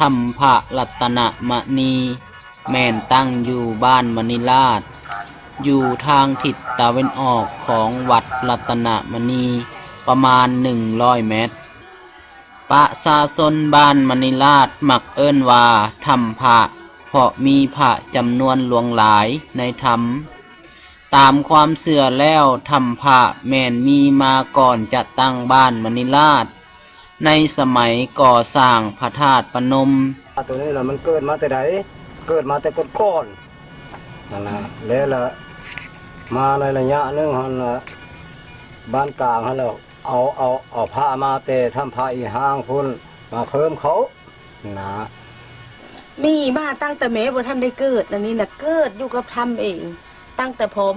ຖ້ຳພະລັດຕະນະມະນີ ແມ່ນຕັ້ງຢູ່ບ້ານມະນີລາດ ຢູ່ທາງທິດຕາເວັນອອກຂອງວັດລັດຕະນະມະນີ ປະມານໜຶ່ງຮ້ອຍແມັດ. ປະຊາຊົນບ້ານມະນີລາດມັກເອີ້ນວ່າຖ້ຳພະ ເພາະມີພະຈຳນວນຫຼວງຫຼາຍໃນຖ້ຳ. ຕາມຄວາມເຊື່ອແລ້ວ ຖ້ຳພະແມ່ນມີມາກ່ອນຈະຕັ້ງບ້ານມະນີລາດ ໃນສະໄໝກໍ່ສ້າງພະທາດພະນົມ. ໂຕນີ້ລະມັນເກີດມາແຕ່ໃດ? ເກີດມາແຕ່ກ່ອນໆ ຫັ້ນນະ ແລ້ວລະມາໃນໄລຍະໜຶ່ງຫັ້ນລະ ບ້ານກາງຫັ້ນລະ ເອົາ ເອົາ ເອົາພະມາແຕ່ຖ້ຳພະອີຮ່າງພຸ້ນ ມາເພີ່ມເຂົ້ານະ. ມີມາຕັ້ງແຕ່ແມ່ບໍ່ທັນໄດ້ເກີດ ອັນນີ້ນະ ເກີດຢູ່ກັບຖ້ຳເອງ ຕັ້ງແຕ່ພ້ອມ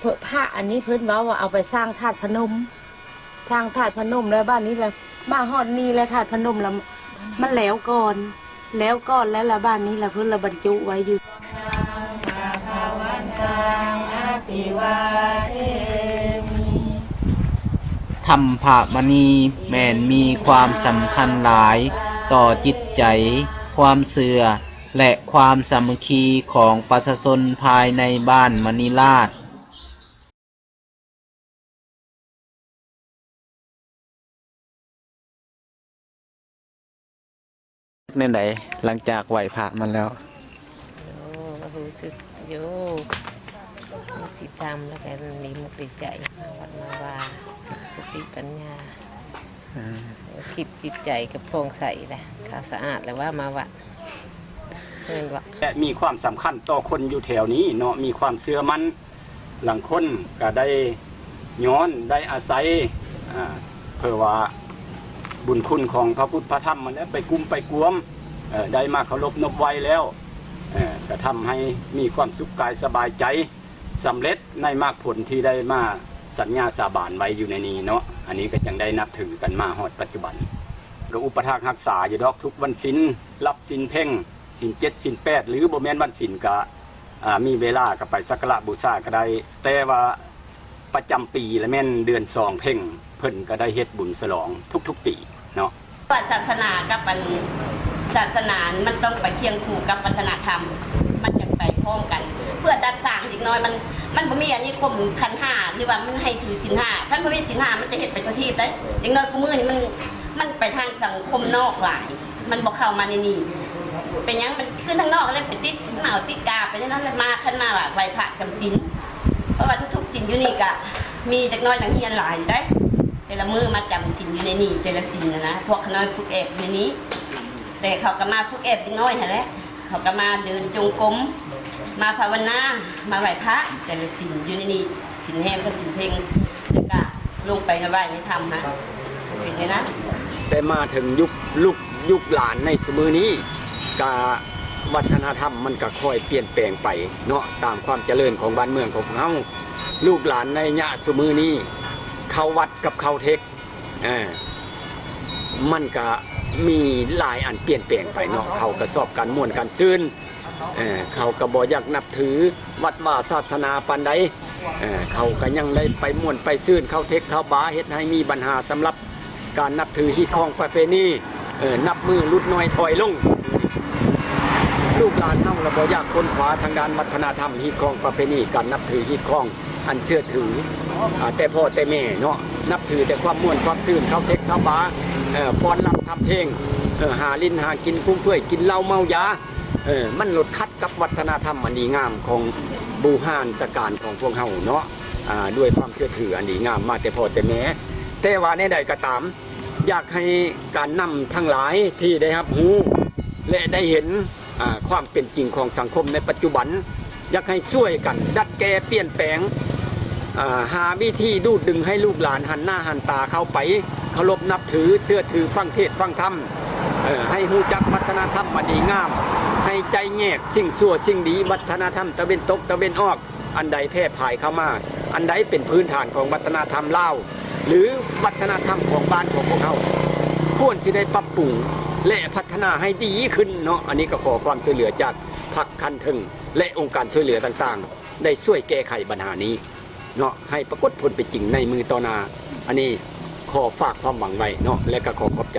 ເພິ່ນ ພະອັນນີ້ເພິ່ນເວົ້າວ່າເອົາໄປສ້າງທາດພະນົມ ສ້າງທາດພະນົມ ແລ້ວບາດນີ້ລະມາຮອດນີ້ ແລ້ວທາດພະນົມລະມັນແລ້ວກ່ອນ ແລ້ວກ່ອນແລ້ວລະບາດນີ້ລະເພິ່ນລະບັນຈຸໄວ້ຢູ່. ຖ້ຳພະມະນີແມ່ນມີຄວາມສຳຄັນຫຼາຍຕໍ່ຈິດໃຈ, ຄວາມເຊື່ອ ແລະ ຄວາມສາມັກຄີຂອງປະຊາຊົນພາຍໃນບ້ານມະນີລາດ. ແນວໃດ ຫຼັງຈາກໄຫວ້ພະມາແລ້ວ? ໂອ້ ຮູ້ສຶກຢູ່ ທີ່ທຳແລ້ວກໍດີມຸກດີໃຈ ມາວັດມາວາ ສະຕິປັນຍາ ອືມ ຄິດຈິດໃຈກໍຜ່ອງໃສແຫຼະ ຂາວສະອາດແລ້ວວ່າມາວັດ ແມ່ນບໍ່? ແລະ ມີຄວາມສຳຄັນຕໍ່ຄົນຢູ່ແຖວນີ້ເນາະ ມີຄວາມເຊື່ອໝັ້ນ. ລາງຄົນກໍໄດ້ຍ້ອນໄດ້ອາໄສ ອາ ເພື່ອວ່າບຸນຄຸນຂອງພະພຸດພະທຳຫັ້ນແຫຼະ ໄປກຸມໄປກວມ ເອີ ໄດ້ມາເຄົາລົບນົບໄຫວ້ແລ້ວ ເອີ ກໍທຳໃຫ້ມີຄວາມສຸກກາຍສະບາຍໃຈ ສຳເລັດໃນມາກຜົນທີ່ໄດ້ມາສັນຍາສາບານໄວ້ຢູ່ໃນນີ້ເນາະ. ອັນນີ້ກໍຈັ່ງໄດ້ນັບຖືກັນມາຮອດປັດຈຸບັນ ກໍອຸປະຖາກຮັກສາຢູ່ດອກ ທຸກວັນສິນ ຮັບສິນເພັງ ສິນເຈັດ ສິນແປດ ຫຼື ບໍ່ແມ່ນວັນສິນກະ ອາ ມີເວລາກໍໄປສັກກາລະບູຊາກໍໄດ້ ແຕ່ວ່າປະຈຳປີລະແມ່ນເດືອນສອງເພັງ ເພິ່ນກໍໄດ້ເຮັດບຸນສະຫຼອງທຸກໆປີເນາະ. ວ່າສາສະໜາກັບອັນ ສາສະໜາມັນຕ້ອງໄປຄຽງຄູ່ກັບວັດທະນະທຳ ມັນຈັ່ງໄປພ້ອມກັນ ເພື່ອດັດສ້າງເດັກນ້ອຍ ມັນ ມັນບໍ່ມີອານິຄົມຂັນຫ້າ ທີ່ວ່າມັນໃຫ້ຖືສິນຫ້າ ຄັນບໍ່ມີສິນຫ້າ ມັນຈະເຮັດໄປທົ່ວທີບໄດ໋. ເດັກນ້ອຍຄູ່ມື້ນີ້ມັນ ມັນໄປທາງສັງຄົມນອກຫຼາຍ ມັນບໍ່ເຂົ້າມາໃນນີ້ ເປັນຫຍັງ ມັນຄືທາງນອກແລ້ວໄປຕິດເໝົາຕິດກາໄປແນວນັ້ນ ມາ ຄັນມາໄຫວ້ພະຈຳສິນ ເພາະວ່າທຸກໆສິນຢູ່ນີ້ກະມີເດັກນ້ອຍນັກຮຽນຫຼາຍຢູ່ໄດ໋ ແຕ່ລະມື້ມາຈຳສິນຢູ່ໃນນີ້ ແຕ່ລະສິນນະ ພວກຂ້ານ້ອຍຝຶກແອບຢູ່ໃນນີ້ ແຕ່ເຂົາກະມາຝຶກແອບເດັກນ້ອຍຫັ້ນແຫຼະ ເຂົາກະມາເດີນຈົງກົມ ມາພາວະນາ ມາໄຫວ້ພະ ແຕ່ລະສິນຢູ່ໃນນີ້ ສິນແຮງກັບສິນເພັງ ແລ້ວກະລົງໄປໄຫວ້ໃນຖ້ຳຫັ້ນ ເປັນແນວນັ້ນ. ແຕ່ມາເຖິງຍຸກ ລຸກ ຍຸກຫຼານໃນຊຸມື້ນີ້ ກະວັດທະນະທຳມັນກະຄ່ອຍປ່ຽນແປງໄປເນາະ ຕາມຄວາມຈະເລີນຂອງບ້ານເມືອງຂອງພວກເຮົາ. ລູກຫຼານໃນໄລຍະຊຸມື້ນີ້ ເຂົ້າວັດກັບເຂົ້າເທັກ ເອີ ມັນກະມີຫຼາຍອັນປ່ຽນແປງໄປເນາະ ເຂົາກະຊອບການມ່ວນການຊື່ນ ເອີ ເຂົາກະບໍ່ຢາກນັບຖືວັດວາສາສະໜາປານໃດ ເອີ ເຂົາກະຍັງໄດ້ໄປມ່ວນໄປຊື່ນ ເຂົ້າເທັກເຂົ້າບາ ເຮັດໃຫ້ມີບັນຫາສຳລັບການນັບຖືຮີດຄອງປະເພນີ ເອີ ນັບມື້ຫຼຸດນ້ອຍຖອຍລົງ. ລູກຫຼານເຮົາລະບໍ່ຢາກຄົ້ນຄວ້າທາງດ້ານວັດທະນະທຳ ຮີດຄອງປະເພນີ ການນັບຖືຮີດຄອງ ອັນເຊື່ອຖື ອາ ແຕ່ພໍ່ແຕ່ແມ່ເນາະ ນັບຖືແຕ່ຄວາມມ່ວນຄວາມຊື່ນ ເຂົ້າເທັກເຂົ້າບາ ເອີ ຟ້ອນລຳທຳເພງ ເອີ ຫາຫຼິ້ນຫາກິນຟຸມເຟືອຍ ກິນເຫຼົ້າເມົາຢາ ເອີ ມັນໂລດຂັດກັບວັດທະນະທຳອັນດີງາມຂອງບູຮານຕະການຂອງພວກເຮົາເນາະ ອາ ດ້ວຍຄວາມເຊື່ອຖືອັນດີງາມມາແຕ່ພໍ່ແຕ່ແມ່. ແຕ່ວ່າແນວໃດກໍຕາມ ຢາກໃຫ້ການນຳທັງຫຼາຍທີ່ໄດ້ຮັບຮູ້ ແລະ ໄດ້ເຫັນ ອາ ຄວາມເປັນຈິງຂອງສັງຄົມໃນປັດຈຸບັນ ຢາກໃຫ້ຊ່ວຍກັນດັດແກ້ປ່ຽນແປງ ອາ ຫາວິທີດູດດຶງໃຫ້ລູກຫຼານຫັນໜ້າຫັນຕາເຂົ້າໄປເຄົາລົບນັບຖື ເຊື່ອຖື ຟັງເທດຟັງທຳ ເອີ ໃຫ້ຮູ້ຈັກວັດທະນະທຳອັນດີງາມ ໃຫ້ໄຈແຍກສິ່ງຊົ່ວສິ່ງດີ ວັດທະນະທຳຕາເວັນຕົກຕາເວັນອອກ ອັນໃດແຜ່ຜາຍເຂົ້າມາ ອັນໃດເປັນພື້ນຖານຂອງວັດທະນະທຳລາວ ຫຼື ວັດທະນະທຳຂອງບ້ານຂອງພວກເຮົາ. ຄວນຊິໄດ້ປັບປຸງ ແລະ ພັດທະນາໃຫ້ດີຂຶ້ນເນາະ. ອັນນີ້ກໍຂໍຄວາມຊ່ວຍເຫຼືອຈາກພັກຂັ້ນເທິງ ແລະ ອົງການຊ່ວຍເຫຼືອຕ່າງໆ ໄດ້ຊ່ວຍແກ້ໄຂບັນຫານີ້ເນາະ ໃຫ້ປາກົດຜົນເປັນຈິງໃນມື້ຕໍ່ໜ້າ. ອັນນີ້ຂໍຝາກຄວາມຫວັງໄວ້ເນາະ ແລະ ກໍຂໍຂອບໃຈ.